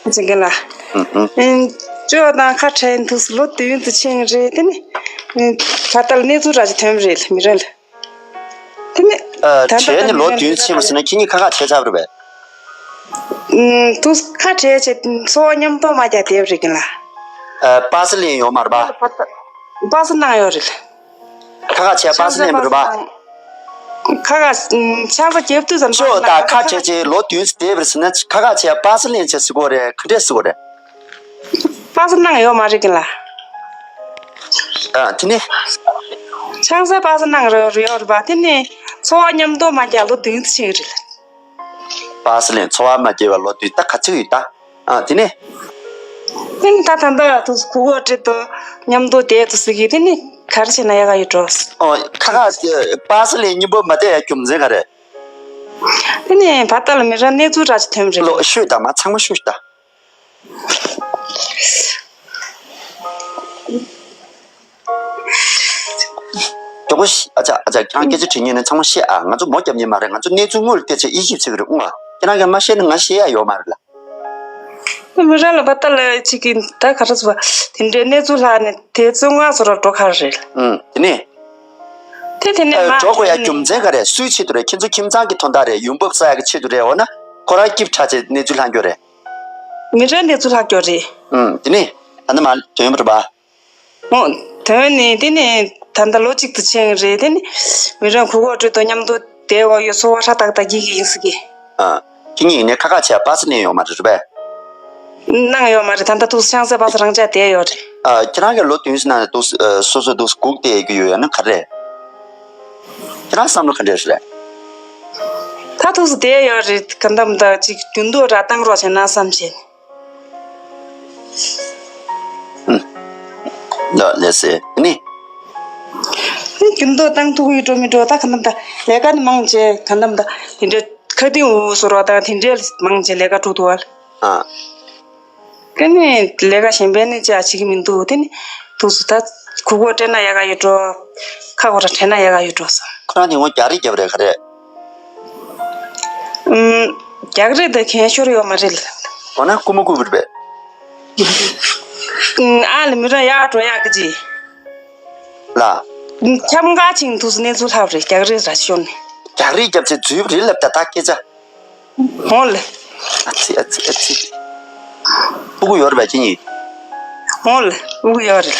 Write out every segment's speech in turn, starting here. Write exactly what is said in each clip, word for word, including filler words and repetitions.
ཅིག་གི་ལ། ཨུ་ཨུ། ཨིན། ཅོ་དང་ཁ་བྲལ་འདུག་ལོ་བདུན་དུ་ཕྱིན་རེད་དེ་ནི། ཨིན། ད་ལྟ་ལ་གནས་ཚུལ་ར་ཅིག་ཐོན་རེད་མི་རེད་ལ། དེ་ནི། ཨ། ད་ལྟ་བྲལ་ནི་ལོ་མི་རེད་བདུན་ཕྱིན་པ་ཟེར་ན་ཁྱེད་གཉིས་ཁ་ཁ་བྱས་ཚར་རེད་པས། ཨུམ། དུ་ཁ་བྲལ་བྱས་འཚོ་བ་མཉམ་དུ་མ་རྒྱག་བསྡད་རེད་གི་ལ། ཨ། པ་སེ་ལེན་ཡོད་མ་རེད་པ། པ་སེ་གནང་ཡོད་རེད། ཁ་ཁ་བྱས་པ་སེ་ལེན་པ་རེད་པ། ཁ་ཁ་ཆང་ས་རྒྱབ་དུས་ཙམ་ཅོ་ད་ཁ་བྲལ་བྱས་ལོ་བདུན་བསྡད་པ་ཟེར་ན་ཁ་ཁ་བྱས་པ་སེ་ལེན་བྱས་ཟེར་གོ་རེད། ག་འདྲས་ཟེར་གོ་རེད། པ་སེ་གནང་ཡོད་མ་རེད་གི་ལ། ཨ། དེ་ནི། ཆང་ས་པ་སེ་གནང་རོགས་རེད་ཡོད་རེད་པ། དེ་ནི་འཚོ་བ་མཉམ་དུ་མ་རྒྱག་ལོ་བདུན་ཕྱིན་རེད། པ་སེ་ལེན་འཚོ་བ་མ་རྒྱག་པ་ལོ་བདུན་ད་ག་ཚོད་ཡོད་ད། ཨ། དེ་ནི། དེ་ནི་ད་ད་ད་དུ་གུ་གོ་ཁྲིད་དུ་མཉམ་དུ་བསྡད་དུ་ཟེར་གི་དེ་ནི་ག་རེ་བྱས་ན་ཡག་ག་ཡོད་འགྲོ། ཨོ། ཁ་ཁ་པ་སེ་ལེན་མཉམ་པོ་མ་བསྡད་ཡ་རྒྱུ་མཚན་ག་རེ། དེ་ནི་བ་ད་ལ་མི་ར་གནས་ཚུལ་ར་ཅིག་ཐོན་རེད། ལོ་ཤོད་ད་མ་ཚང་མ་ཤོད་ད། མགྱོགས་པོ་ཤི། ཨ་ཅག་ཨ་ཅག་ཁྱེད་རང་སྐད་ཆ་དྲི་མཁན་ནི་ཚང་མ་ཤེས་ཨ། ང་ཚོ་མོ་རྒྱབ་མཁན་མ་རེད། ང་ཚོ་གནས་ཚུལ་དངོས་ལ་བལྟས་བྱས་དབྱེ་ཞིབ་བྱེད་ཀྱི་རེད་ཨུང་ཨ། ཁྱེད་རང་གིས་མ་ཤེས་ན་ང་ཤེས་ཡ་ཡོད་མ་རེད་ལ། མི་ར་ལ་བ་ད་ལ་ཅིག་གིས་ད་ག་རེ་ཟེར་བ་དེ་འདྲའི་གནས་ཚུལ་ལྷག་ནས་དེ་ཚོ་ང་ཚོ་ར་འགྲོ་ཁ་རེད། ཨུང་། དེ་ནས། དེ་དེ་ནས་ཨ་མ་འགྲོ་དགོས་ཡ་རྒྱུ་མཚན་ག་རེད། སུའི་ཆེད་དུ་རེད། ཁྱེད་ཚོ་ཁྱིམ་ཚང་གི་དོན་དག་རེད། ཡོང་འབབ་བསགས་ཡ་གི་ཆེད་དུ་རེད། འོ་ན་ཁོ་རང་སྐྱིབས་ཁྲ་ཆེ་གནས་ཚུལ་ལྷག་རྒྱུ་རེད། མི་ར་གནས་ཚུལ་ལྷག་རྒྱུ་རེད། ཨུང་། དེ་ནས་ད་ནི་མ་དོན་པར་པ། འོ། དོན་ནི་དེ་ནི་ད་ལྟ་ལོ་གཅིག་ཏུ་ཕྱིན་རེད། དེ་ནི་མི་རང་གུ་གོ་ཁྲིད་དུ་མཉམ་དུ་བསྡད་ཡོད། འཚོ་བ་ཧྲ་ཏག་ཏག་སྐྱེལ་གྱི་ཡིན་ཟེར་གི། ཨ། ཁྱེད་གཉིས་ཡིན་ནའི་ཁ་ཁ་བྱས་པ་སེ་གནང་ཡོད་མ་རེད་རེད་པས། གནང་ཡོད་མ་རེད། ད་ལྟ་དུས་ཆང་ས་པ་སེ་རང་ཅག་བསྡད་ཡོད་རེད། ཨ། ཁྱེད་རང་གི་ལོ་བདུན་ཟིན་ན་དུས་སོ་སོ་དུས་སྒུག་བསྡད་ཀྱི་ཡོད་ཡ་ན་ག་རེ། ཁྱེད་རང་བསམ་བློ་ག་འདྲས་རེད། ད་དུས་བསྡད་ཡོད་རེད། ག་འདམ་ད་ཅིག་རྒྱུན་དུ་ར་བཏང་རོགས་བྱས་ན་བསམ་བྱས། ལགས་ལགས་སེ་ནི། རྒྱུན་དུ་བཏང་ཐུབ་ཡོད་འགྲོ་མི་འགྲོ། ད་ག་འདམ་ད་ལས་ཀ་ནི་མང་ཆེ་ག་འདམ་ད་དེ་འདྲའི་ཁ་ཏིང་འུ་ཟོར་བ་ད་དེ་འདྲའི་མང་ཆེ་ལས་ཀ་འགྲོ་འདུག་བ། ཨ། དེ་ནས་ལས་ཀ་གཞན་པའི་ནི་ཅག་བྱེད་ཀྱི་མི་འདུག་དེ་ནི་དུས་སུ་ད་གུ་གོ་སྤྲད་ན་ཡག་ག་ཡོད་འགྲོ། ཁ་གོ་ར་བྲལ་ན་ཡག་ག་ཡོད་འགྲོ་བསམ། ཁོ་རང་དེ་སྔོན་རྒྱག་རེས་རྒྱབ་རེད་ག་རེད། ཨུམ། རྒྱག་རེས་ད་གན་ཤོར་ཡོད་མ་རེད་ལ། འོ་ན་རྐུ་མ་རྐུ་བར་བས། ཨུམ། ཨ་ལ་མི་ར་ཡག་འགྲོ་ཡག་གི་ཅི། ལ། ཁྱམ་ག་ཆིང་དུས་སུ་གནས་ཚུལ་ལྷབ་རེད། རྒྱག་རེས་ར་ཤོར་ནས། རྒྱག་རེས་རྒྱབ་ཚེ་འཛུལ་རེད་ལབ་ད་ད་སྐད་ཆ། འོང་ལེ། ཨ་ཙི་ཨ་ཙི་ཨ་ཙི། སྤུ་གུ་ཡོད་རེད་པས་ཁྱེད་གཉིས། འོང་ལེ། སྤུ་གུ་ཡོད་རེད།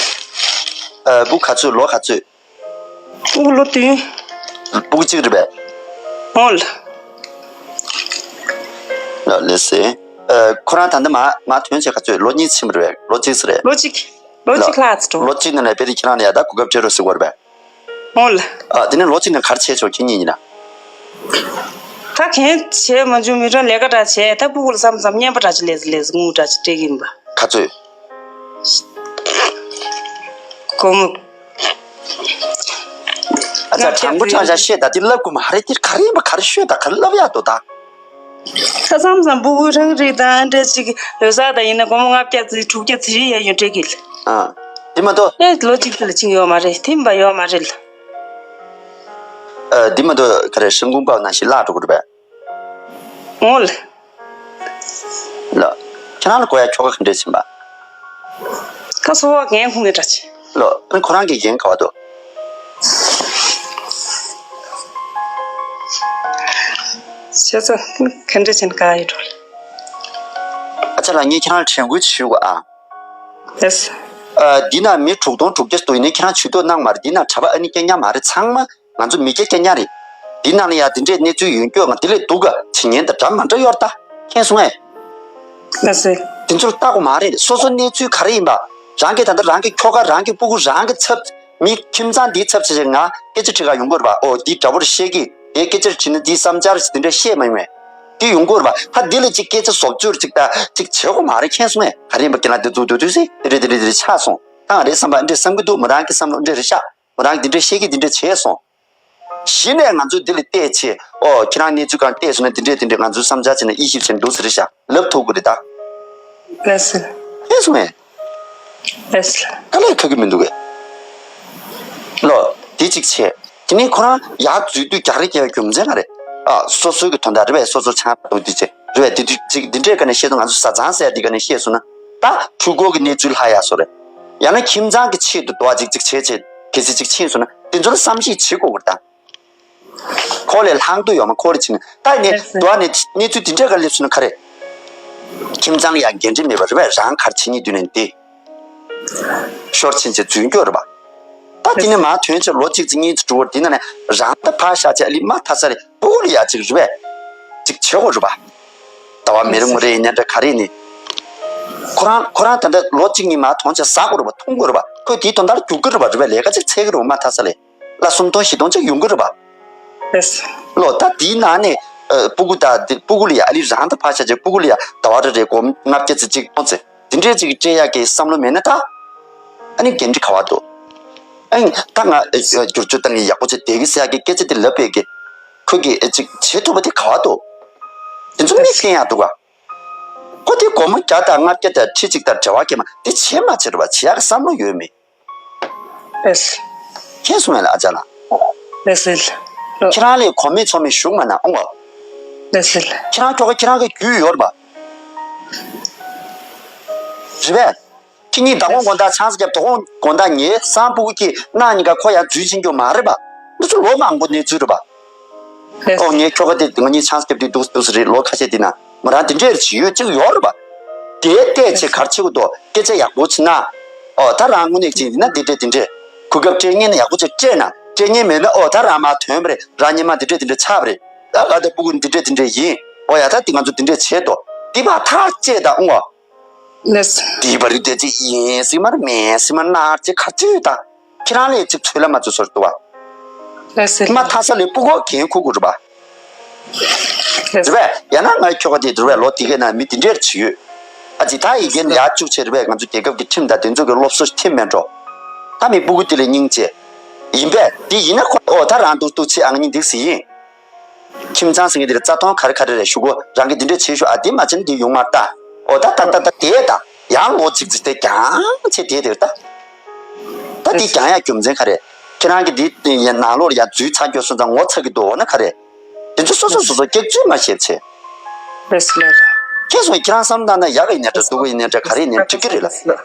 ཨ། སྤུ་གུ་ག་ཚོད་ལོ་ག་ཚོད། སྤུ་གུ་ལོ་བདུན། སྤུ་གུ་གཅིག་རེད་པས། འོང་ལེ། ལགས་ལགས་སེ། ཨ། ཁོ་རང་ད་ལྟ་མ་མ་ཐོན་བྱས་ག་ཚོད་ལོ་གཉིས་ཕྱིན་པ་རེད་པས། ལོ་གཅིག་ཙམ་རེད། ལོ་གཅིག་ལོ་གཅིག་ལྷག་ཙམ་འགྲོ། ལོ་གཅིག་ནང་ནས་དཔེ་དེ་ཁྱེད་རང་ལ་ཡ་ད་གོ་སྐབས་སྤྲད་རོགས་ཟེར་གོ་རེད་པས། འོང་ལེ། ཨ། དེ་ནས་ལོ་གཅིག་ནང་ག་རེ་བྱས་ཆོག་ཁྱེད་གཉིས་ཡིན་ན། ད་གན་བྱས་མ་བྱུང་མི་རང་ལས་ཀ་འདྲ་བྱས། ད་སྤུ་གུ་ལ་བསམ་བསམ་བརྙན་པ་འདྲ་ཅིག་ལས་ལས་དངུལ་འདྲ་ཅིག་སྤྲད་ཀྱི་ཡིན་པ། ག་ཚོད། སྒོར་མོ། ཨ་ཙི། དྲང་པོ་དྲང་བཞག་བཤད་ད། དེ་ལབ་དགོས་མ་རེད། དེ་ག་རེ་ཡིན་པ་ག་རེ་ཤོད་ད། ག་རེ་ལབ་ཡག་འདུག་ད། ད་མཚམས་མཚམས་སྤུ་གུ་རང་རེད་ད་འདྲ་ཅིག་ཡོད་ས་ད་ཡིན་ན་སྒོར་མོ་ལྔ་བརྒྱ་ཙམ་དྲུག་བརྒྱ་ཙམ་རེ་ཡ་ཡོད་འདྲ་གི། ཨ། དེ་མ་གཏོགས། ཨེ་ལོ་གཅིག་ཙམ་ལ་ཕྱིན་ཡོད་མ་རེད། དེ་མིན་པ་ཡོད་མ་རེད་ལ། ཨ། དེ་མ་གཏོགས་ག་རེ་སྲན་ཀུང་པའོ་ནང་བཞིན་བརླག་འགྲོ་གི་རེད་པས། འོང་ལེ། ལགས། ཁྱེད་རང་ལ་དགོས་ཡ་ཁྱོ་ག་ག་འདྲས་ཕྱིན་པ། ཁ་སོ་བ་འགན་ཁུར་མཁན་འདྲ་ཅིག། ལགས། ཨ་ནི་ཁོ་རང་གི་འགན་ག་བ་འདུག། བྱས་ཙང་ག་འདྲས་ཕྱིན་ག་ཡོད་འགྲོ་ལེ། ཨ་ཅག་ལགས། ངས་ཁྱེད་རང་ལ་དྲན་སྐུལ་ཞུ་དགོས་ཨ། ལགས། ཨ། འདི་ན་མི་དྲུག་སྟོང་དྲུག་བརྒྱ་ཙམ་འདུག། ཡིན་ནའི་ཁྱེད་རང་ཇུས་གཏོགས་གནང་མ་རེད། འདི་ན་གྲྭ་པ་ཨ་ནི་སྐྱེ་ཉག་མ་རེད། ཚང་མ་ང་ཚོ་མི་སྐྱ་སྐྱ་ཉག་རེད། འདི་ནང་ལ་ཡ་འདི་འདྲའི་གནས་ཚུལ་ཡོང་རྒྱུ་ང་འདི་ལས་སྡུག་ག་བྱེད་ཉན་དང་འདྲ་མ་འདྲ་ཡོད་རེད་ད། མཁྱེན་སོང་ངས། ལགས་སེ། དེ་ཚོར་ལྟ་དགོས་མ་རེད། སོ་སོ་གནས་ཚུལ་ག་རེ་ཡིན་པ། རང་གི་ད་ལྟ་རང་གི་ཁྱོ་ག་རང་གི་སྤུ་གུ་རང་གི་ཚབ། མི་ཁྱིམ་ཚང་འདིའི་ཚབ་བྱས་བྱས་ང་སྐད་ཆ་དྲི་ག་ཡོང་གི་རེད་པ། ཨོ་འདི་དགྲ་བོར་བཤད་ཀྱི། དེ་སྐད་ཆ་དྲིས་ན་འདིའི་བསམ་འཆར་ཞིག་འདི་འདྲ་བཤད་མ་ཡོང་བས། འདི་ཡོང་གི་རེད་པ། ད་འདི་ལ་ཅིག་སྐད་ཆ་བཟོ་བཅོས་ཅིག་ད་ཅིག་བྱེད་དགོས་མ་རེད། མཁྱེན་སོང་ངས། ག་རེ་ཡིན་པ་ཁྱེད་རང་འདི་འདུག་འདུག་འདུག་ཟེར་འདི་རེད་འདི་རེད་འདི་རེད་ཆགས་སོང་། ད་ང་རེ་བསམ་པ་འདི་འདྲ་བསམ་གྱི་འདུག། མོ་རང་གི་བསམ་བློ་འདི་འདྲ་རེད་ཤག། མོ་རང་གི་འདི་འདྲ་བཤད་ཀྱི་འདི་འདྲ་བྱས་སོང་། གཞི་ནས་ང་ཚོས་འདི་ལ་བལྟས་བྱས། ཨོ་ཁྱེད་རང་གནས་ཚུལ་གང་བལྟས་སོང་ན་འདི་འདྲས་འདི་འདྲས་ང་ཚོས་བསམ་འཆར་བྱས་ན་དབྱེ་ཞིབ་བྱས་ན་འདུག་ཟེར་ཤག་ལབ་ཐུབ་དགོས་རེད་ད། ལགས་སེ། ཨེ་སོང་ངས། ལགས་སེ། དཀའ་ལས་ཁག་གི་མི་འདུག་གས། ལོ། དེ་གཅིག་བྱས། དེ་ནས་ཁོ་རང་ཡར་འཛུལ་དུས་རྒྱག་རེས་རྒྱག་རྒྱུ་མཚན་ག་རེ། ཨ། སོ་སོའི་གི་དོན་དག་རེད་པས། སོ་སོ་ཆང་འཐུང་དུས་བྱས། བས་དེ་དུས་ཅིག་འདི་འདྲའི་སྒང་ནས་བཤད་དུས། ང་ཚོ་བཟའ་ཚང་ཟེར་ཡ་འདི་སྒང་ནས་བཤད་སོང་ན། ད་འཕྲུལ་འཁོར་གྱི་གནས་ཚུལ་ལྷག་ཡག་བཟོ་རེད། ཡང་ན་ཁྱིམ་ཚང་གི་ཆེད་དུ་དོ་བ་ཅིག་ཅིག་བྱས་བྱས་གལ་སྲིད་ཅིག་ཕྱིན་སོང་ན། དེ་ཚོ་ལ་བསམ་གཞིག་བྱེད་དགོས་ཀྱི་རེད་ད། ཁོ་ལས་ལྷག་འདོད་ཡོད་མ། ཁོ་ལས་ཕྱིན་ནས་ད་ནི་ལགས་སོ། དོ་བ་ནས་གནས་ཚུལ་དེ་འདྲའི་སྒང་སླེབས་སོང་ན་ག་རེ། ཁྱིམ་ཚང་ལ་ཡང་འགན་འཁྲི་མེད་པ་རེད་པས། རང་ག་རེ་བྱེད་སྙིང་འདོད་ནས་འདི། ཤོར་ཕྱིན་ཆད་རྫུན་སྐྱོར་རེད་པ། ད་དེ་ནས་མར་ཐོན་ཆེད་ལོ་གཅིག་ཙམ་གཉིས་ཙམ་འགྲོ་བར། དེ་ནང་ནས་རང་ད་ཕར་བཞག་བྱས། ཨ་ལི་མ་མཐའ་ས་ལས་སྤུ་གུ་ལ་ཡ་ཅིག་རེད་པས། ཅིག་བྱེད་དགོས་རེད་པ། ཟླ་བ་མི་རེ་ངོ་རེ་ཡིན་ནའི་འདྲ་ག་རེ་ཡིན་ནའི། ཁོ་རང་ཁོ་རང་ད་ལྟ་ལོ་གཅིག་གཉིས་མར་ཐོན་ཆེད་ཟ་དགོས་རེད་པ། འཐུང་དགོས་རེད་པ། ཁོས་དེའི་དོན་དག་ལ་རྒྱུག་གི་རེད་པ། རེད་པས། ལས་ཀ་ཅིག་འཚོལ་གི་རེད་པ། མ་མཐའ་ས་ལས་ལ་སུམ་སྟོང་བཞི་སྟོང་ཅིག་ཡོང་གི་རེད་པ། ལགས་སོ། ལོ་ད་དེའི་ནང་ནས་ཨ་སྤུ་གུ་ད་དེ་སྤུ་གུ་ལ་ཡ་ཨ་ལི་རང་ད་ཕར་བཞག་བྱས། སྤུ་གུ་ལ་ཡ་ཟླ་བ་རེ་རེ་སྒོར་ལྔ་བརྒྱ་ཙམ་ཅིག་སྟོང་ཙམ་དེ་འདྲས་ཅིག་སྤྲད་ཡག་གི་བསམ་བློ་མེད་ན་ད། ཨ་ནི་འགན་འཁྲི་ག་པར་འདུག་ཨ་ནི་ད་ང་ཨ་བསྒྱུར་བཅོས་བཏང་གི་ཡག་པོ་བྱས་བསྡད་ཀྱི་ཟེར་ཡག་གི་སྐད་ཆ་དེ་ལབ་པའི་གི། ཁོས་ཀྱིས་ཨ་ཅིག་བྱེད་ཐུབ་པ་དེ་ག་པར་འདུག་དེ་ཚོ་མི་ཤེས་ཡག་འདུག་ག་ཁོ་དེ་སྒོར་མོ་བརྒྱ་དང་ལྔ་བརྒྱ་དང་ཁྲི་གཅིག་དང་འབྲེལ་བ་སྐྱེས་མ། དེ་བྱེད་མ་བྱེད་རེད་པ། བྱེད་ཡག་གི་བསམ་བློ་ཡོད་མེད། ལགས་སོ། མཁྱེན་སོང་ངས་ལ་ཨ་ཅག་ལགས། ལགས་སོ། ཁྱེད་རང་ལས་གོ་མེད་ཚོར་མེད་ཞུགས་མ་གནང་ཨང་བ། ལགས་སོ། ཁྱེད་རང་ཁྱོ་ག་ཁྱེད་རང་གི་རྒྱུས་ཡོད་རེད་པ། རེད་པས། ཁྱེད་གཉིས་མདང་དགོང་དགོང་དག་ཆང་ས་བརྒྱབ། དོ་དགོང་དགོང་དག་ངའི་སང་སྤུ་གུ་སྐྱེས་ན་གཉིས་ཀ་ཁོ་ཡང་འཛུལ་ཕྱིན་རྒྱུ་མ་རེད་པ། འདི་ཚོ་ལོ་མང་པོ་གནས་ཚུལ་རེད་པ། ལགས་སོ། ཨོ་ངའི་ཁྱོ་ག་དེ་ང་གཉིས་ཆང་ས་བརྒྱབ་དུས་འདུག་འདུག་ས་རེད། ལོ་ཁ་ཤས་དེ་ན་མོ་རང་དེ་འདྲས་ཅིག་ཡོད་ཅིག་ཡོད་རེད་པ། དེ་བལྟས་བྱས་ག་རེ་བྱེད་དགོས་འདུག་སྐད་ཆ་ཡག་པོ་བྱས་ན། ཨོ་ད་རང་དངོས་གནས་ཅིག་ཡིན་ན་འདི་འདྲས་འདི་འདྲས། གོ་སྐབས་སྤྲད་མཁན་ན་ཡག་པོ་ཅིག་སྤྲད་ན། སྤྲད་མཁན་མེད་ན་ཨོ་ད་རང་མར་ཐོན་པ་རེད། རང་སྔོན་མ་འདི་འདྲས་འདི་འདྲས་ཆགས་པ་རེད། ད་ང་ད་སྤུ་གུ་འདི་འདྲས་འདི་འདྲས་ཡིན། ཨོ་ཡ་ད་འདི་ང་ཚོ་འདི་འདྲས་བྱས་འདུག་འདི་ཕར་ཐག་བཅད་དང་ཨོ། ལགས་སོ། འདི་བར་དུ་དེ་ཅིག་ཡིན་སྲིད་མར་མེད་སྲིད་མར་ནར་ཅིག་ག་ཅིག་དང་། ཁྱེད་རང་ལས་ཅིག་ཚོད་ལ་མ་ཚོད་སོར་འདུག་བ། ལགས་སོ། མ་མཐའ་ས་ལས་སྤུ་གུ་འགན་འཁུར་དགོས་རེད་པ། ལགས་སོ། རེད་པས། ཡང་ན་ང་ཁྱོ་ག་དེ་རེད་པས། ལོ་དེ་གའི་ནང་མི་དེ་འདྲས་ཅིག་ཡོད། ཨ་ཅེ་ད་ཡི་གེ་ནས་ཡར་བཅུག་བྱས་རེད་པས། ང་ཚོ་རྒྱལ་ཁབ་ཀྱི་ཁྲིམས་དང་དེ་ཚོ་གི་སློབ་གསོ་ཞིག་ཐེབས་མེད་འགྲོ། ད་མི་སྤུ་གུ་དེ་ལ་སྙིང་རྗེ། ཡིན་པས། དེ་ཡིན་ན་ཁོ་ཨོ་ད་རང་འདུག་འདུག་བྱེད། ཨང་གཉིས་འདུག་སེ་ཡིན། ཁྱིམ་ཚང་ཟེར་མཁན་དེ་ལ་རྩ་དོན་ག་རེ་ག་རེ་རེད་ཞུ་གོ། རང་གིས་འདི་འདྲས་བྱེད་ཤོག་ཨ་འདི་མ་བྱས་ན་འདི་ཡོང་མ་རེད་ད། ཨོ་ད་ད་ད་ད་དེ་ད་ཡང་ལོ་གཅིག་ཙམ་དེ་རྒྱང་བྱས་དེ་དེ་ད། ད་འདི་རྒྱང་ཡག་རྒྱུ་མཚན་ག་རེ། ཁྱེད་རང་གིས་འདི་ནང་ལོགས་ལ་ཡང་འཛུལ་ཚར་རྒྱུ་སོང་ཙང་ངོ་ཚ་གི་འདུག་འོ་ན་ག་རེ། དེ་ཚོ་སོ་སོ་སོ་སོ་སྐྱག་རྫུན་མ་བཤད་བྱས། ལགས་སོ་ལགས་སོ། ཁྱེད་ཚོས་ཁྱེད་རང་བསམ་བློ་བཏང་ན་ཡག་གི་ཡིན་ནའི་འདྲ། སྡུག་གི་ཡིན་ནའི་འདྲ། ག་རེ་ཡིན་ནའི་འགྲིག་གི་རེད་ལ།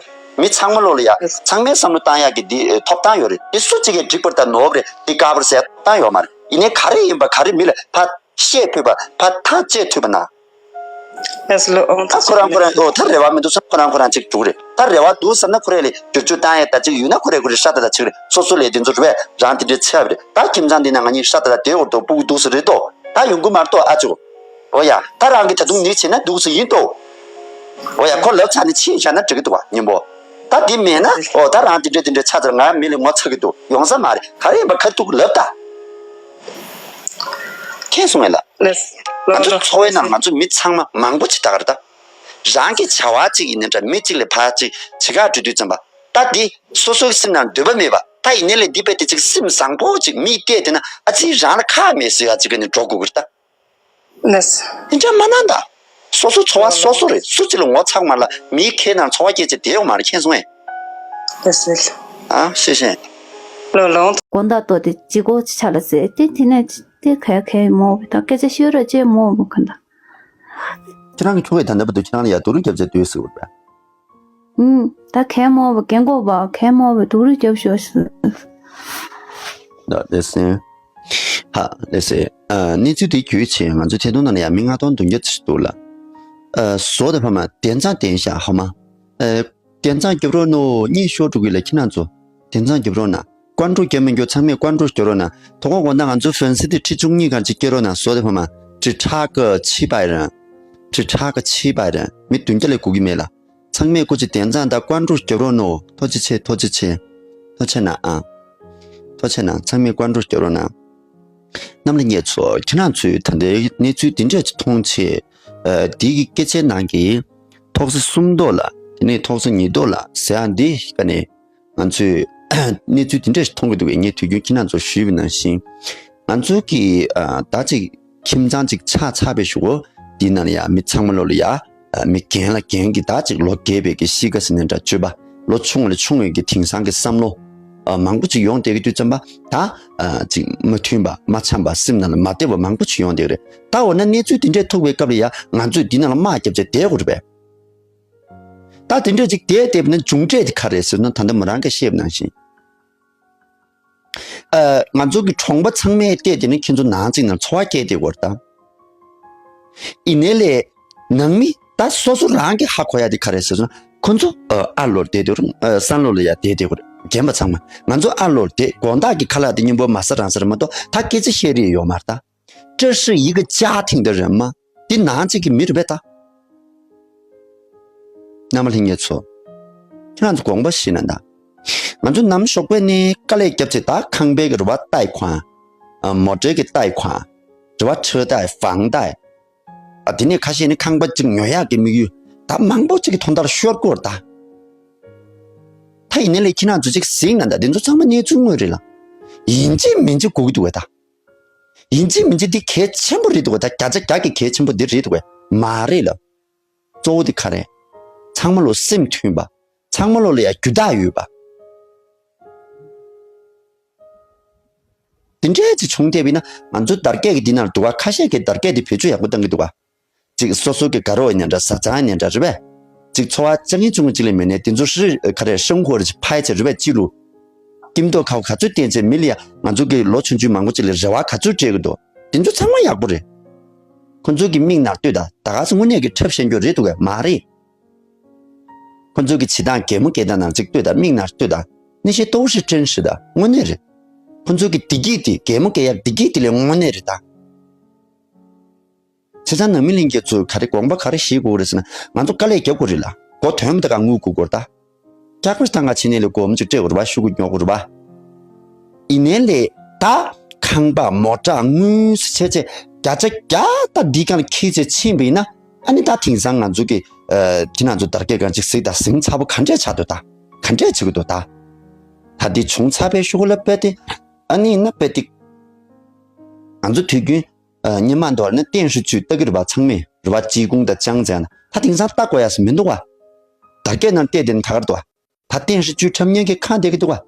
མི་ཚང་མ་ལོགས་ལ་ཡ་ཚང་མའི་བསམ་བློ་བཏང་ཡག་གི་འདི་ཐོབ་ཐང་ཡོད་རེད། འདི་སུ་གཅིག་གིས་འགྲིག་པ་རེད་ད་ནོར་བ་རེད། འདི་དཀའ་བ་རེད་ཟེར་ཐོབ་ཐང་ཡོད་མ་རེད། ཡིན་ནའི་ག་རེ་ཡིན་པ་ག་རེ་མི་ལ་ཕར་བཤད་ཕོད་པ། ཕར་ཐག་བཅད་ཐུབ་པ་ན། ལགས་སོ་ལགས་སོ། ད་ཁོ་རང་ཁོ་རང་ཨོ་ད་རེ་བ་མི་འདུག་བསམ་ཁོ་རང་ཁོ་རང་གཅིག་འགྲོ་གི་རེད། ད་རེ་བ་འདུག་བསམ་ན་ཁོ་རང་ལ་བསྒྱུར་བཅོས་བཏང་ཡག་ད་གཅིག་ཡོད་ན་ཁོ་རང་ཁོ་རང་ཧྲ་ད་ད་བྱེད་གི་རེད། སོ་སོ་ལས་དེ་ཚོ་རེད་པས། རང་དེ་འདྲའི་ཚེ་བ་རེད། ད་ཁྱིམ་ཚང་འདི་ན་ང་གཉིས་ཧྲ་ད་ད་བསྡད་འོར་དོ་སྤུ་གུ་འདུག་ས་རེད་དོ། ད་ཡོང་གི་མ་རེད་དོ་ཨ་ཅོ། ཨོ་ཡ་ད་རང་གིས་ད་དུང་ནི་བྱེད་ན་འདུག་ས་ཡིན་དོ། ཨོ་ཡ་ཁོ་ལབ་ཚར་ནས་ཕྱིན་བཞག་ན་འགྲིག་གི་འདུག་བ་སྙིང་པོ། ད་འདི་མེད་ན་ཨོ་ད་རང་དེ་འདྲ་དེ་འདྲ་ཆགས་ཚར། ང་མི་ལ་ངོ་ཚ་གི་འདུག་ཡོང་ས་མ་རེད། ག་རེ་ཡིན་པ་ཁ་ཐུག་ལབ་ད། མཁྱེན་སོང་ངས་ལ། ལགས་སོ་ང་ཚོ་ལགས་སོ། འཚོ་བའི་ནང་ང་ཚོ་མི་ཚང་མ་མང་པོ་ཅིག་ད་ག་རེ་ད། རང་གི་བྱ་བ་ཅིག་ཡིན་ན་འདྲ་མི་གཅིག་ལ་ཕར་ཅིག་བྱེད་ག་འགྲོ་དུས་ཙམ་པ། ད་འདི་སོ་སོའི་སེམས་ནང་འདོད་པ་མེད་པ། ད་ཡིན་ནའི་ལས་འདི་བས་དེ་ཅིག་སེམས་བཟང་པོ་ཅིག་མིས་བལྟས་དེ་ན་ཨ་ཙི་རང་ལ་ཁག་མེད་ཟེར་ཡ་ཅིག་གི་ནས་འགྲོ་དགོས་ཀྱི་རེད་ད། ལགས་སོ། དེ་འདྲ་མ་གནང་ད། སོ་སོ་འཚོ་བ་སོ་སོ་རེད། སུ་གཅིག་ལ་ངོ་ཚ་མ་ལ་མིའི་ཁའི་ནང་འཚོ་བ་སྐྱེལ་བྱས་བསྡད་ཡོང་མ་རེད། མཁྱེན་སོང་ངས། ལགས་སོ། ཨ་ཤེས་ཤེས། ལོ་ལོང་། དགོང་དག་ཏོ་དེ་ཅི་གོ་ཅི་ཆ་ལ་ཟེར་ཏེ་དེ་ནས་ཏེ་གས་གས་མོ་བི་ད་སྐད་ཆ་ཤོད་ར་ཅེ་མོ་བི་ག་འདྲ། ཁྱེད་རང་གི་ཁྱོ་གས་ད་ལྟ་བར་དུ་ཁྱེད་རང་ལ་ཡ་སྡུག་རུས་རྒྱབ་བྱས་སྡོད་ཟེར་བ་རེད། ཨུམ། ད་གས་མོ་བི་རྒན་གོག་པ་གས་མོ་བི་སྡུག་རུས་རྒྱབ་ཤོག་ཟེར། ད་ལེ་སེ། ཧ་ལེ་སེ། ཨ་གནས་ཚུལ་དེ་བརྒྱུད་བྱས་ང་ཚོའི་ཐད་གཏོང་ནང་ལ་ཡ་མི་ལྔ་སྟོང་བདུན་བརྒྱ་ཙམ་འདུག་ལ། ཨ་བཟོ་དང་ཕ་མ་དན་ཚང་དན་ཤ་ཧོ་མ། ཨ། དན་ཚང་རྒྱབ་རོགས་གནང་། གཉིད་ཤོར་འགྲོ་གི་ལ་ཁྱེད་རང་ཚོ། དན་ཚང་རྒྱབ་རོགས་གནང་། ཀོན་ཀྲུ་རྒྱབ་མི་འགྱོ། ཚང་མས་ཀོན་ཀྲུ་རྒྱབ་རོགས་གནང་། དོ་དགོང་དགོང་དག་ང་ཚོ་ཧྥན་སི་དེ་ཁྲི་བཅུ་གཉིས་གང་ཅིག་སྐྱེལ་རོགས་གནང་། བཟོ་དེ་ཕ་མ། ཁྲི་ཁྲག་གི་ཕྱི་པའི་རང་། ཁྲི་ཁྲག་གི་ཕྱི་པའི་རང་། མི་བདུན་བརྒྱ་ལས་དགོས་ཀྱི་མེད་ལ། ཚང་མས་སྐུ་མཁྱེན་དན་ཚང་དང་ཀོན་ཀྲུ་རྒྱབ་རོགས་གནང་། ཐུགས་རྗེ་ཆེ། ཐུགས་རྗེ་ཆེ། ཐུགས་རྗེ་གནང་ཨ། ཐུགས་རྗེ་གནང་། ཚང་མས་ཀོན་ཀྲུ་རྒྱབ་རོགས་གནང་། གནམ་ལ་ཉེ་ཚོ་ཁྱེད་རང་ཚོས་ད་ལྟའི་གནས་ཚུལ་འདི་འདྲ་ཅིག་མཐོང་ཆེད། ཨ་འདི་གི་སྐད་ཆའི་ནང་གི་ཐོག་ས་གསུམ་ཐོག་ལ། དེ་ནས་ཐོག་ས་ཉིས་ཐོག་ལ་ཟེར་ཡ་འདི་ག་ནས་ང་ཚོས་གནས་ཚུལ་འདི་འདྲ་ཞིག་མཐོང་གི་འདུག་གས། ངས་དུས་རྒྱུན་ཁྱེད་རང་ཚོར་ཞུས་པ་ནང་བཞིན། ང་ཚོ་གི་ཨ་ད་ཅིག་ཁྱིམ་ཚང་ཅིག་ཆགས་ཚར་བའི་གཞུག་གུ་འདི་ནང་ལ་ཡ་མི་ཚང་མ་ལོ་ལ་ཡ་ཨ་མི་རྒན་ལ་རྒན་གྱི་ད་ཅིག་ལོ་རྒས་པའི་གི་གཤིས་ཀ་ཟེར་ནའི་འདྲ། སྤྱོད་པ་ལོ་ཆུང་བ་ལ་ཆུང་བའི་གི་དེང་སང་གི་བསམ་བློ། ཨ། མང་པོ་ཅིག་ཡོང་བསྡད་ཀྱི་དུས་ཙམ་པ་ད། ཨ། ཅིག་མ་མཐུན་པ་མ་འཆམ་པ་སེམས་ནང་ལ་མ་བདེ་བ་མང་པོ་ཅིག་ཡོང་བསྡད་ཀྱི་རེད། ད་འོ་ན་གནས་ཚུལ་དེ་འདྲས་ཐུག་པའི་སྐབས་ལ་ཡ་ང་ཚོས་འདི་ནང་ལ་དམག་བརྒྱབ་བྱས་བསྡད་དགོས་རེད་པས། ད་དེ་འདྲས་ཅིག་བསྡད་བསྡད་པ་ན་མཇུག་འབྲས་དེ་ག་རེད་ཟེར་ན། ད་ལྟ་མོ་རང་གིས་བཤད་པ་ནང་བཞིན། ཨ། ང་ཚོ་གི་གྲོང་པ་ཚང་མས་བལྟས་དེ་ནི་ཁྱེད་ཚོ་ནང་གཅིག་ནང་འཚོ་བ་སྐྱེལ་བསྡད་ཡོད་རེད་ད། ཡིན་ནའི་ལས་ནང་མི་ད་སོ་སོ་རང་གིས་ཧ་གོ་ཡ་དེ་ག་རེད་ཟེར་ན། ཁོ་ཚོ་ཨ་ལོར་བསྡད་དེ་རུང་ཨ་སན་ལོ་ལ་ཡ་བསྡད་དེ་རུང་རྒན་པ་ཚང་མ་ང་ཚོ་ཨ་ལོར་བསྡད། དགོང་དག་གི་ཁ་ལག་དེ་མཉམ་པོ་མ་ཟ་རང་ཟ་རེད་མ་གཏོགས་ད་སྐད་ཆ་བཤད་རེས་ཡོད་མ་རེད་ད། 这是一个家庭的人吗? འདི་ནང་གཅིག་གི་མི་རེད་པས་ད། རྣམ་པ་ལྷན་རྒྱས་ཚོ། ཁྱེད་རང་ཚོ་དགོངས་པ་བཞེས་ན་ད། ང་ཚོ་ནམ་ཞོགས་པ་ནས་དཀའ་ལས་བརྒྱབ་བྱས་ད་ཁང་པའི་གི་རེད་པ་ཏའི་ཁོང་། ཨ། མོ་ཊའི་གི་ཏའི་ཁོང་། རེད་པ་车贷、房贷། ཨ། དེ་ནས་ཁ་ཤས་ནི་ཁང་པ་གཅིག་ཉོ་ཡག་གི་དམིགས་ཡུལ་ད་མང་པོ་གཅིག་གི་དོན་དག་ཤོར་གྱི་ཡོད་རེད་ད། ད་ཡིན་ནའི་ལས་ཁྱེད་རང་ཚོ་གཅིག་གཟིགས་ན་ད། འདི་ཚོ་ཚང་མ་གནས་ཚུལ་དངོས་རེད་ལ། ཡིན་གཅིག་མིན་གཅིག་གོ་གི་འདུག་གས་ད། ཡིན་གཅིག་མིན་གཅིག་འདི་གལ་ཆེན་པོ་རེད་འདུག་གས་ད། བརྒྱ་ཆ་བརྒྱ་གི་གལ་ཆེན་པོ་འདི་རེད་འདུག་གས་མ་རེད་ལ། གཙོ་བོ་དེ་ག་རེད། ཚང་མ་ལོ་སེམས་མཐུན་པ། ཚང་མ་ལོ་ལ་ཡ་རྒྱུ་དག་ཡོད་པ། དེ་འདྲས་ཅིག་བྱུང་བསྡད་པ་ཡིན་ན་ང་ཚོ་དར་རྒྱས་ཀྱི་འདི་ནང་ལ་འདུག་ག་ཁ་ཤས་ཀྱིས་དར་རྒྱས་འདི་བེད་སྤྱོད་ཡག་པོ་བཏང་གི་འདུག་ག་ཅིག་སོ་སོ་གི་དགའ་རོགས་ཡིན་ན་འདྲ། བཟའ་ཚང་ཡིན་ན་འདྲ་རེད་པས། ཅིག་འཚོ་བ་ཅང་ངེས་ཅུང་ཅིག་ལས་མེད་ནས་དེ་ཚོ་ཧྲི་ག་རེ་生活ཅིག་ཕའི་ཅིག་རེད་པས། སྤྱི་ལོ་ཀིམ་ཏོ་ཁའོ་ག་ཚོད་བསྟན་བྱས་མི་ལ་ཡ་ང་ཚོ་གི་ལོ་ཆུང་ཆུང་མང་པོ་ཅིག་ལ་རེ་བ་ག་ཚོད་སྤྲད་གི་འདུག་དེ་ཚོ་ཚང་མ་ཡག་པོ་རེད། ཁོ་ཚོ་གི་མིག་ནང་ལྟོས་ད། ད་ག་སེ་དངོས་གནས་ཀྱི་འཁྲབ་བཤད་རྒྱུ་རེད་འདུག་གས་མ་རེད། ཁོ་ཚོ་གི་བྱེད་སྟངས་གད་མོ་བགད་སྟངས་ནང་ཅིག་ལྟོས་ད། མིག་ནང་ལྟོས་ད། 那些都是真实的དངོས་གནས་རེད། ཁོ་ཚོ་གི་བདེ་སྐྱིད་དེ་གད་མོ་བགད་ཡག་བདེ་སྐྱིད་དེ་ལས་དངོས་གནས་རེད་ད། བྱས་ཙང་ནང་མི་ལྷན་རྒྱས་ཚོས་ག་རེ་དགོངས་པ་ག་རེ་བཞེས་དགོས་རེད་ཟེར་ན། ང་ཚོ་དཀའ་ལས་རྒྱབ་དགོས་རེད་ལ། མགོ་ཐོན་པ་དང་ག་དངུལ་དགོས་དགོས་རེད་ད། སྐྱག་པར་བཏང་ག་ཕྱིན་ནས་ལས་སྒོར་མོ་ཅིག་སྤྲད་དགོས་རེད་པ། ཤོག་གུ་ཉོ་དགོས་རེད་པ། ཡིན་ནའི་ལས་ད་ཁང་པ་མོ་ཊ་དངུལ་ཟེར་བྱས་བྱས་བརྒྱ་ཆ་བརྒྱ་ད་འདི་གང་ལ་འཁྱེར་བྱས་ཕྱིན་པ་ཡིན་ན། ཨ་ནི་ད་དེང་སང་ང་ཚོ་གི་ཨ་ཁྱེད་རང་ཚོ་དར་རྒྱས་གང་ཅིག་གཟིགས་ད། ཟིང་ཚ་པོ་ག་འདྲས་ཆགས་འདུག་ད། ག་འདྲས་བྱེད་ཀྱི་འདུག་ད། ད་འདི་བྱུང་ཚར་བའི་ཤོག་གུ་ལ་དཔེ་དེ། ཨ་ནི་ཡིན་ན་དཔེ་དེ། ང་ཚོ་དུས་རྒྱུན་ཨ་སྔོན་མ་འདྲ་བ་ན་电视剧ལྟ་གི་རེད་པ། ཚང་མས་རེད་པ། 济公དང་ཅང་ཙེ་ན། ད་དེང་སང་ལྟ་དགོས་ཡ་ཟེར་མི་འདུག་ག་ད་སྐད་ནང་བལྟས་དེ་ནི་ད་གར་འདུག་ག་ད་电视剧འཁྲབ་མཁན་གྱི་ཁ་བསྡད་ཀྱི་འདུག་ག་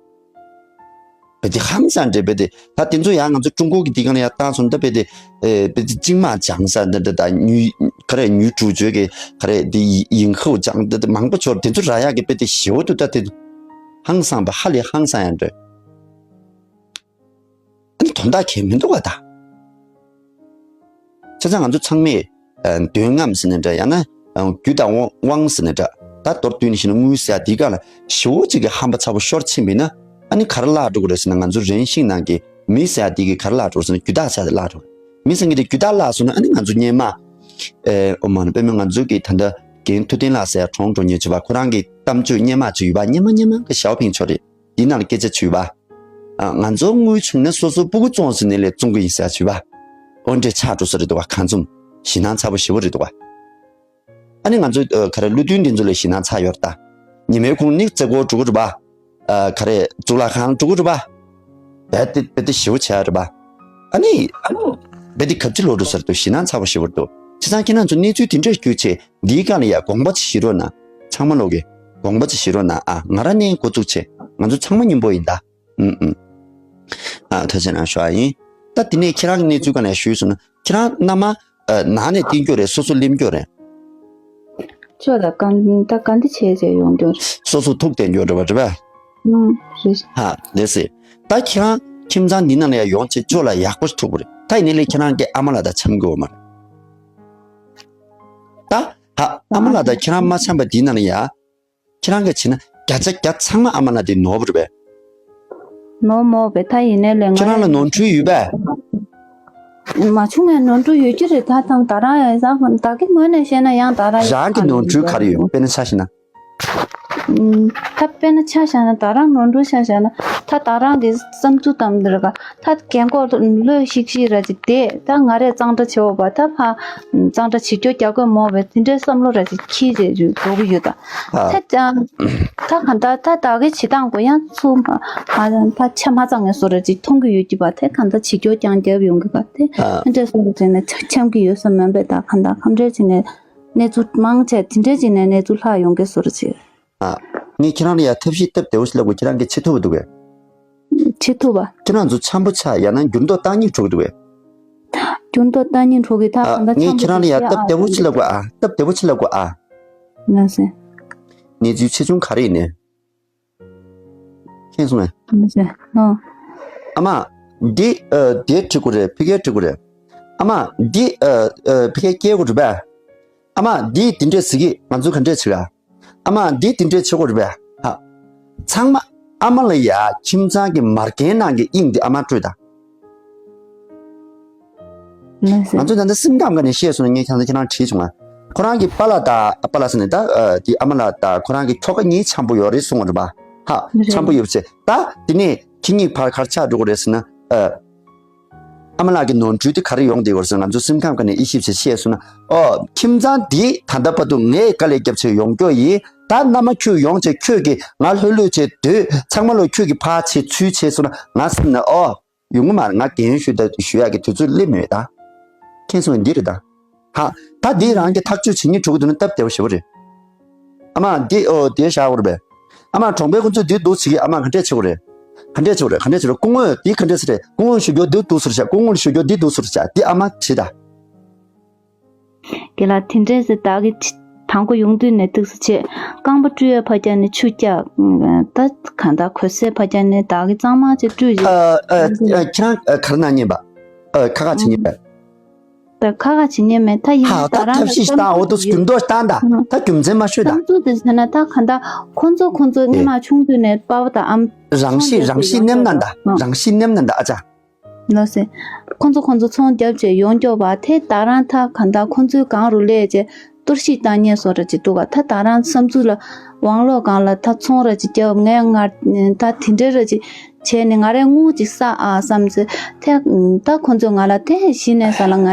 བེ་དེ་ཧང་སང་འདྲེ་བེ་དེ། ད་དེ་ཚོ་ཡང་ང་ཚོ་ཀྲུང་གོ་གི་དེ་ག་ནས་ཡར་བཏང་སོང་ད། བེ་དེ་ཨེ་བེ་དེ་གཅིག་མ་ཅང་ས་འདི་འདྲ་ད་ཉུ་ག་རེ་ཉུ་ཀྲུའུ་ཅོ་གི་ག་རེ་དེ་ཡིང་ཧོ་ཅང་འདི་འདི་མང་པོ་ཚོར་དེ་ཚོ་རག་ཡག་གི་བེ་དེ་ཞེ་བོ་འདུག་ད་དེ་ཧང་སང་བ་ཧ་ལས་ཧང་སང་ཡང་འདྲེ། ཨ་ནི་དོན་དག་གལ་མི་འདུག་བ་ད། བྱས་ཙང་ང་ཚོ་ཚང་མས་ཨ་འདོད་རྔམ་ཟེར་ནའི་འདྲ། ཡང་ན་ཨ་རྒྱུ་དང་དབང་དབང་ཟེར་ནའི་འདྲ། ད་མདོར་བསྡུས་ནས་བཤད་ན་དངུལ་ཟེར་ཡ་འདི་ག་ལ་ཞེ་བོ་ཅིག་གི་ཧམ་པ་ཚ་པོ་ཤོར་ཕྱིན་པ་ཡིན་ན། ཨ་ནི་ག་རེ་བརླག་འགྲོ་གི་རེད་ཟེར་ན། ང་ཚོ་རེན་ཤིང་ནང་གི་མི་ཟེར་ཡ་འདི་གི་ག་རེ་བརླག་འགྲོ་ཟེར་ན། རྒྱུ་དག་ཟེར་ཡ་དེ་བརླག་འགྲོ། མི་ཟེར་མཁན་དེ་རྒྱུ་དག་བརླག་སོང་ན། ཨ་ནི་ང་ཚོ་སྔོན་མ་ཨེ་ཨོ་མ་ན་དཔེ་མི་ང་ཚོ་གི་ད་ལྟ་རྒན་ཐུབ་བསྟན་ལགས་ཟེར་ཡ་གྲོངས་འགྲོ་མཁན་ཅིག་ཡོད་པ། ཁོ་རང་གི་གཏམ་བརྗོད་སྔོན་མ་ཅིག་ཡོད་པ། སྔོན་མ་སྔོན་མ་གི་ཞའོ་ཕིང་མཆོག་རེད། འདི་ནང་ལ་སྐད་ཆ་བྱུས་པ། ཨ་ང་ཚོ་དངུལ་བྱུང་ན་སོ་སོ་སྤུ་གུ་བཙོང་ཟེར་ནས་ལས་བཙོང་གི་ཡིན་ཟེར་བྱུས་པ། ཨོ་འདྲས་ཆགས་འགྲོ་ས་རེད་འདུག་བ། གང་འཚམ་ཞེད་སྣང་ཚ་པོ་ཞེ་པོ་རེད་འདུག་བ། ཨ་ནི་ང་ཚོ་ཨ་ག་རེ་བློ་མཐུན་འདི་ཚོ་ལ་ཞེད་སྣང་ཚ་ཡོད་རེད་ད། ཉི་མའི་གུང་ནི་རྩེ་སྐོར་འགྲོ་གི་རེད་པ། ཨ་ག་རེ་གཙུག་ལག་ཁང་འགྲོ་གི་རེད་པ། རྦད་དེ་རྦད་དེ་ཞེ་པོ་བྱས་རེད་པ། ཨ་ནི་ཨ་ནི་རྦད་དེ་གབ་ཚིག་ལོག་འགྲོ་ས་རེད་འདུག་ཞེད་སྣང་ཚ་པོ་ཞེ་པོ་རེད་འདུག་བྱས་ཙང་ཁྱེད་རང་ཚོ་གནས་ཚུལ་དེ་འདྲས་བརྒྱུད་བྱས་འདིའི་སྒང་ལ་ཡ་དགོངས་པ་ཅིག་བཞེས་རོགས་གནང་། ཚང་མ་ལོག་གི་དགོངས་པ་ཅིག་བཞེས་རོགས་གནང་ཨ། ང་རང་ནས་འགོ་བཙུགས་བྱས། ང་ཚོ་ཚང་མ་མཉམ་པོ་ཡིན་ད། ཨུམ་ཨུམ། ཨ་ཐུགས་རྗེ་གནང་ཞུ་བ་ཡིན། ད་དེ་ནས་ཁྱེད་རང་གི་གནས་ཚུལ་སྒང་ལ་ཞུས་སོང་ན། ཁྱེད་རང་མནའ་མ་ཨ་ནང་ནས་བསྟེན་རྒྱུ་རེད། སོ་སོ་ལེན་རྒྱུ་རེད། ཅོ་ད་ག་ད་ག་འདི་བྱས་བྱས་ཡོང་རྒྱུ་རེད། སོ་སོ་ཐུག་བསྟེན་རྒྱུ་རེད་པ། རེད་པས། ཨུམ་རེད། ཧ་ལས་སེ། ད་ཁྱེད་རང་ཁྱིམ་ཚང་འདི་ནང་ལ་ཡ་ཡོང་བྱས་ཅོ་ལ་ཡག་པོ་ཞིག་ཐུག་པ་རེད། ད་ཡིན་ནའི་ལས་ཁྱེད་རང་གི་ཨ་མ་ལགས་དང་འཆམ་གི་ཡོད་མ་རེད། ད་ཧ་ཨ་མ་ལགས་དང་ཁྱེད་རང་མ་འཆམ་པ་འདི་ནང་ལ་ཡ། ཁྱེད་རང་གིས་བྱས་ན་བརྒྱ་ཆ་བརྒྱ་ཚང་མ་ཨ་མ་ལགས་དེ་ནོར་བ་རེད་པས། ནོར་མོ་བས་ད་ཡིན་ནའི་ལས་ང་ཁྱེད་རང་ལ་ནོར་འཁྲུལ་ཡོད་པས། མ་བྱུང་བའི་ནོར་འཁྲུལ་ཡོད་ཀྱི་རེད། ད་དང་ད་རང་ཡང་ཟ་ད་གི་ངོས་ནས་བཤད་ན་ཡང་ད་རང་ཡང་རང་གི་ནོར་འཁྲུལ་ག་རེ་ཡོད། དཔེར་ན་ཆ་བཞག་ན། ད་དཔེར་ན་ཆ་བཞག་ན་ད་རང་ནོར་འཁྲུལ་ཆ་བཞག་ན་ད་ད་རང་གི་བསམ་ཚུལ་ཙམ་འདི་རེད་ག་ད་རྒན་གོག་ལོས་ཤིག་ཤིག་ར་ཅིག་བསྡད་ད་ང་རས་གཙང་སྦྲ་བྱེད་འོ་བ་ད་ཕ་གཙང་སྦྲ་བྱེད་རྒྱུ་རྒྱག་དགོས་མོ་བས་དེ་འདྲའི་བསམ་བློ་ར་ཅིག་འཁྱེར་རེ་འགྲོ་གི་ཡོད་ད། ཨ། ད་ཀྱང་ད་ག་ད་ད་ད་གི་བྱེད་སྟངས་གོ་ཡང་ཚུ་མ་མ་ད་ཆ་མ་ཚང་ངས་བཟོ་ར་ཅིག་མཐོང་གི་ཡོད་ཀྱི་བ་དེ་ག་ད་བྱེད་རྒྱུ་རྐྱང་རྒྱབ་ཡོང་གི་བ་དེ་ཨ། དེ་འདྲ་བཟོ་ར་ཅིག་ནས་ཆ་འཆམ་གི་ཡོད་ས་མིན་པས། ད་ག་ད་ག་འདྲ་ཅིག་ནས་གནས་ཚུལ་མང་ཆེ་དེ་འདྲ་ཅིག་ནས་གནས་ཚུལ་ལྷག་ཡོང་གི་བཟོ་ར་ཅིག་ཨ། ངས་ཁྱེད་རང་ལ་ཡ་ཐབས་ཤེས་སྟབས་བདེ་བོ་ཞིག་ལབ་དགོས། ཁྱེད་རང་གིས་བྱེད་ཐུབ་པ་འདུག་གས། བྱེད་ཐུབ་པ། ཁྱེད་རང་ཚོ་འཆམ་པོ་ཆགས་ཡང་ན་འགྱུར་ལྡོག་བཏང་སྙིང་བྲོ་གི་འདུག་གས། འགྱུར་ལྡོག་བཏང་སྙིང་བྲོ་གི། ད་ཨ་གང་ལྟར་ངས་འཆམ་པོ་ཁྱེད་རང་ལ་ཡ་ཞིག་སྟབས་བདེ་པོ་ཅིག་ལབ་དགོས་ཨ། སྟབས་བདེ་པོ་ཅིག་ལབ་དགོས་ཨ། ལགས་སེ། གནས་ཚུལ་ཆེ་ཆུང་ག་རེ་ཡིན་ནའི། མཁྱེན་སོང་ངས། ཨ་མ། འདི་ཨ་དེ་འབྲི་དགོས་རེད། ཕ་གིར་འབྲི་དགོས་རེད། ཨ་མ། འདི་ཨ་ཨ་ཕ་གིར་སྐྱེལ་དགོས་རེད་པས། ཨ་མ། འདི་འདི་འདྲས་ཟེར་གི། ང་ཚོ་ག་འདྲས་བྱེད་ག། ཨ་མ། འདི་འདི་འདྲས་བྱེད་དགོས་རེད་པས། ཧ། ཚང་མ་ཨ་མ་ལ་ཡ་ཁྱིམ་ཚང་གི་མར་རྒྱན་ནང་གི་དབྱིངས་འདི་ཨ་མ་སྤྲོད་དང་། ལགས་སེ། ང་ཚོ་ད་ལྟ་སེམས་ཁམས་ཀ་ནས་བཤད་སོང་ན། ངས་ཁྱེད་ཚོ་ཁྱེད་རང་དྲིས་བྱུང་ང་། ཁོ་རང་གི་པཱ་ལགས་དང་། པཱ་ལགས་ཟེར་ནས་ད་ཨ་དེ་ཨ་མ་ལགས་དང་ཁོ་རང་གི་ཁྱོ་ག་གཉིས་འཆམ་པོ་ཡོད་རེད་གསུངས་པ་རེད་པ། ཧ། རེད། འཆམ་པོ་ཡོད་པ་བྱས། ད་དེ་ནས་ཁྱེད་གཉིས་བར་ག་རེ་ཆགས་འགྲོ་གི་རེད་ཟེར་ན། ཨ་ཨ་མ་ལགས་ཀྱི་ནོར་འཁྲུལ་དེ་ག་རེ་ཡོང་བསྡད་ཡོད་རེད་ཟེར་ན། ང་ཚོ་སེམས་ཁམས་ཀ་ནས་དབྱེ་ཞིབ་བྱས་བཤད་སོང་ན། ཨོ། ཁྱིམ་ཚང་འདི་ད་ལྟ་བར་དུ་ངས་དཀའ་ལས་རྒྱབ་བྱས་ཡོང་རྒྱུ་ཡིན། ད་མནའ་མ་ཁྱོད་ཡོང་བྱས་ཁྱོད་ཀྱིས་ང་ལྷོད་ལྷོད་བྱས་སྡོད། ཚང་མ་ལོ་ཁྱོད་ཀྱིས་ཕར་བྱས་ཚུར་བྱས་སོང་ན། ང་སེམས་ནས་ཨོ། ཡོང་གི་མ་རེད། ང་རྒན་ཞུ་ད་ཞུ་ཡག་གི་དུས་ཚོད་སླེབས་མེད་ད། མཁྱེན་སོང་ངས། འདི་རེད་ད། ཧ། ད་འདི་རང་གི་ཐག་གཅོད་བྱེད་སྙིང་བྲོ་གི་འདུག་ན་སྟབས་བདེ་པོ་ཞེ་པོ་རེད། ཨ་མ། འདི་ཨོ་དེ་བཞག་དགོས་རེད་པས། ཨ་མ། གྲོང་པའི་ཁོ་ཚོས་འདི་འདུག་བྱེད་ཀྱི། ཨ་མ། ག་འདྲས་བྱེད་དགོས་རེད། ག་འདྲས་བྱེད་དགོས་རེད། ག་འདྲས་བྱེད་དགོས་རེད། སྐུ་ངོ་འདི་ག་འདྲས་ཟེར་རེད། སྐུ་ངོ་ཞུ་རྒྱུ་འདི་འདུག་ཟེར་བྱ། སྐུ་ངོ་ཞུ་རྒྱུ་འདི་འདུག་ཟེར་བྱ། འདི་ཨ་མ་བྱེད་ད། རྒན་ལགས། དེ་འདྲས་ཟེར་བདག་གི་དང་པོ་ཡོང་དུས་ནས་ཏིག་ཙམ་བྱས། རྐང་པ་བཀྲུ་ཡས་ཕར་རྒྱབ་ནས་ཆུ་བཀྱག་ད་གང་ལྟར་གོས་སེར་ཕར་རྒྱབ་ནས་བདག་གི་གཙང་མ་ཅིག་བཀྲུས་ཡོད། ཨ་ཨ་ཨ་ཁྱེད་རང་ཨ་ག་རེ་གནང་མཁན་པ། ཨ་ཁ་ཁ་བྱེད་མཁན་པ། ད་ཁ་ཁ་བྱེད་མཁན་མེད། ད་ཡིན་ཧ། ན་ད་ད་རང་ཐབས་ལ་ཤེས་བཏང་། འོ་འདུག་སེ་འགྱུར་ལྡོག་བཏང་ད། ད་རྒྱུ་མཚན་མ་ཤོད་ད། བསམ་ཚུལ་དེ་ཟེར་ན། ད་གང་ལྟར་ཁོ་ཚོ་ཁོ་ཚོ་སྔོན་མ་ཆུང་དུས་ནས་པ་ཕ་དང་ཨ་མ་རང་ཤེད་རང་ཤེད་ནེམ་ན་ད། རང་ཤེད་ནེམ་ན་ད་ཨ་ཅག། ལགས་སེ། ཁོང་ཚོ་ཁོང་ཚོ་ཚོང་རྒྱབ་བྱས་ཡོང་སྐྱོ་བ། དེ་ད་རང་ད་གང་ལྟར་ཁོང་ཚོའི་སྒང་རུ་སླེབས་བྱས་གཏོར་བཤིག་བཏང་མཁན་བཟོ་འདྲ་ཅིག་འདུག་ག། ད་ད་རང་བསམ་ཚུལ་ལ་དབང་ལོག་སྒང་ལ་ད་ཚོང་ར་ཅིག་རྒྱབ། ངས་ང་ད་དེ་འདྲ་ར་ཅིག་བྱས་ནས་ང་རའི་དངུལ་ཅིག་བསགས་ཨ་བསམ་ཚེ། དེ་ད་ཁོང་ཚོས་ང་ལ་དེ་གཞི་ནས་ས་ལ་ང་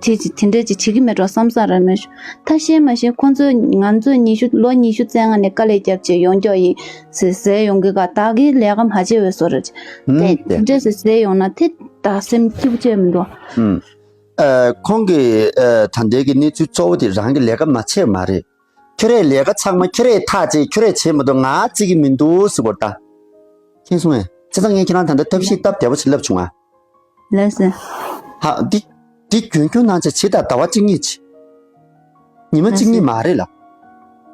དེ་ཅིག་དེ་འདྲ་ཅིག་བྱེད་ཀྱི་མེད་འགྲོ་བསམ་ས་ར་མེད་ཤོག། ད་ཤེས་མ་ཤེས། ཁོང་ཚོས་ང་ཚོས་ཉི་ཤུ་ལོ་ཉི་ཤུ་རྩ་ལྔ་ནས་དཀའ་ལས་རྒྱབ་བྱས་ཡོང་སྐྱོ་ཡིན་ཟེར་ཟེར་ཡོང་གི་ག། བདག་གིས་ལས་ཀ་མ་བྱས་པའི་བཟོ་འདྲ་ཅིག། ཨུམ། དེ་དེ་འདྲས་ཟེར་ཟེར་ཡོང་ན་དེ་ད་སེམས་སྐྱིད་པོ་བྱས་མི་འདུག། ཨུམ། ཨ་ཁོང་གིས་ཨ་ད་ལྟའི་གི་གནས་ཚུལ་གཙོ་བོ་དེ་རང་གི་ལས་ཀ་མ་བྱས་མ་རེད། ཁྱོད་རའི་ལས་ཀ་ཚང་མ་ཁྱོད་རས་ཐག་བཅད། ཁྱོད་རས་བྱས་མ་གཏོགས་ང་བརྩི་གི་མི་འདུག་ཟེར་གོ་ད། མཁྱེན་སོང་ངས། བྱས་ཙང་ངས་ཁྱེད་རང་ད་ལྟ་ཐབས་ཤེས་སྟབས་བདེ་པོ་ཞིག་ལབ་བྱུང་ང་། ལགས་སེ། ཧ། འདི་འདི་རྒྱུན་སྐྱོང་གནང་བྱས་བྱེད་ད། ཟླ་བ་གཅིག་གཉིས་བྱེད། ཉི་མ་གཅིག་གཉིས་མ་རེད་ལ།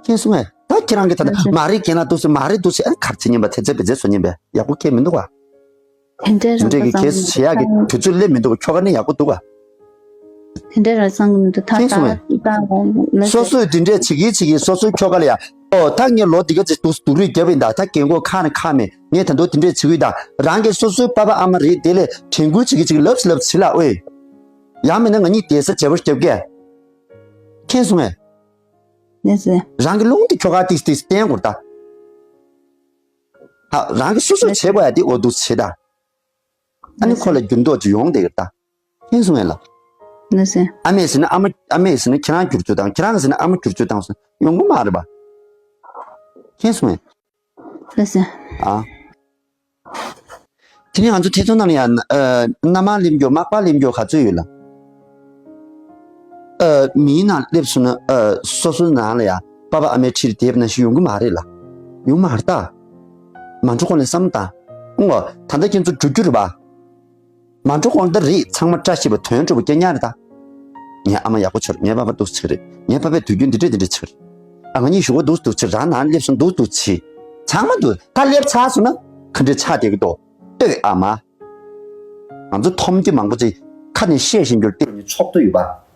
མཁྱེན་སོང་ངས། ད་ཁྱེད་རང་གིས་ད་ལྟ་མ་རེད་རྒན་ལགས་འདུག་ཟེར། མ་རེད་འདུག་ཟེར། ཨ་གར་བྱེད་ཉན་པ་དེ་ཚེ་བེད་ཚེ་བཟོ་ཉན་པས་ཡག་པོ་ཁེལ་མི་འདུག་ག། དེ་འདྲའི་དེ་འདྲའི་གི་རང་ཁེ་སང་སི་བྱེད་ཡག་གི་དུས་ཚོད་སླེབས་མི་འདུག་ག། ཁྱོ་ག་ནི་ཡག་པོ་འདུག་ག། དེ་འདྲའི་རང་སང་གི་མི་འདུག། ད་དེ་སོང་ད་ངས། ད་ལ་སོ་སོས་དེ་འདྲས་བྱེད་ཀྱི་བྱེད་ཀྱི། སོ་སོའི་ཁྱོ་ག་ལ་ཡ། ཨོ་ད་ངས་ལོ་འདི་ག་ཅིག་སྡུག་སྡུག་རུས་བརྒྱབ་ཡིན་ད། ད་རྒན་གོག་ཁ་ནས་ཁ་མེད། ངས་ད་དུང་དེ་འདྲས་བྱེད་ཀྱི་ཡིན་ད། རང་གི་སོ་སོའི་པ་ཕ་ཨ་མ་རེད། དེ་ལས་དྲན་སྐུལ་བྱེད་ཀྱི་བྱེད་ཀྱི། ལབ་ལབ་བྱེད་ལ་ཨོའི། ཡང་མིན་ན་ང་གཉིས་བསྡད་ས་བྱེད་པོ་རྒྱབ་ཀྱི། མཁྱེན་སོང་ངས། ལགས་སེ། རང་གི་རླུང་དེ་ཁྱོ་ག་ཏིག་ཏིག་བསྟན་དགོས་ད། ཧ། རང་གི་སོ་སོས་བྱེད་དགོས་ཡ་དེ་འོ་འདུག་བྱེད་ད། ཨ་ནི་ཁོ་ལ་འགྱུར་ལྡོག་ཅིག་ཡོང་བསྡད་ཀྱི་རེད་ད། མཁྱེན་སོང་ངས་ལ། ལགས་སེ། ཨ་མས་ཟེར་ན་ཨ་མ། ཨ་མས་ཟེར་ན་ཁྱེད་རང་བསྒྱུར་བཅོས་བཏང་། ཁྱེད་རང་གིས་ཟེར་ན་ཨ་མ་བསྒྱུར་བཅོས་བཏང་སོང་། ཡོང་གི་མ་རེད་པ། མཁྱེན་སོང་ངས། ལགས་སེ། ཨ། དེ་ནས་ང་ཚོ་ཐེ་ཚོམ་ནང་ལ་ཡ། ཨ་མནའ་མར་སླེབས་མགྱོགས་མག་པར་སླེབས་མགྱོགས་ག་ཚོད་ཡོད་ལ། ཨ་མིའི་ནང་སླེབས་སོང་ན། ཨ་སོ་སོའི་ནང་ལ་ཡ་པ་ཕ་ཨ་མའི་འཁྲིས་ལ་བསྡད་པ་ནང་བཞིན་ཡོང་གི་མ་རེད་ལ། ཡོང་མ་རེད་ད། མ་འགྲོ་གོང་ལ་བསམ་བཏང་། ཨོ་ད་ལྟ་ཁྱེད་ཚོ་འགྲོ་རྒྱུ་རེད་པ། མ་འགྲོ་གོང་ད་རེད། ཚང་མ་བཀྲ་ཤིས་པ་དོན་གྲུབ་པ་སྐྱེ་ཉག་རེད་ད། ངའི་ཨ་མ་ཡག་པོ་ཆགས་རེད། ངའི་པ་ཕ་འདུག་ཆགས་རེད། ངའི་པ་ཕས་དུས་རྒྱུན་འདི་འདྲས་འདི་འདྲས་ཆགས་རེད། ཨ་ང་གཉིས་ཞུ་བ་འདུག་འདུག་ཆགས། རང་ནང་སླེབས་སོང་འདུག་འདུག་ཆེ། ཚང་མ་འདུག་ད། སླེབས་ཚར་སོང་ན་ག་འདྲས་ཆགས་བསྡད་ཀྱི་འདུག། ལྟོས་ཨ་མ། ང་ཚོ་འཐོམ་གྱི་མང་པོ་ཅིག་ཁ་ནས་བཤད་བཞིན་རྒྱུར་བརྟེན་ནས་ཚོགས་འདུ་ཡོད་པ།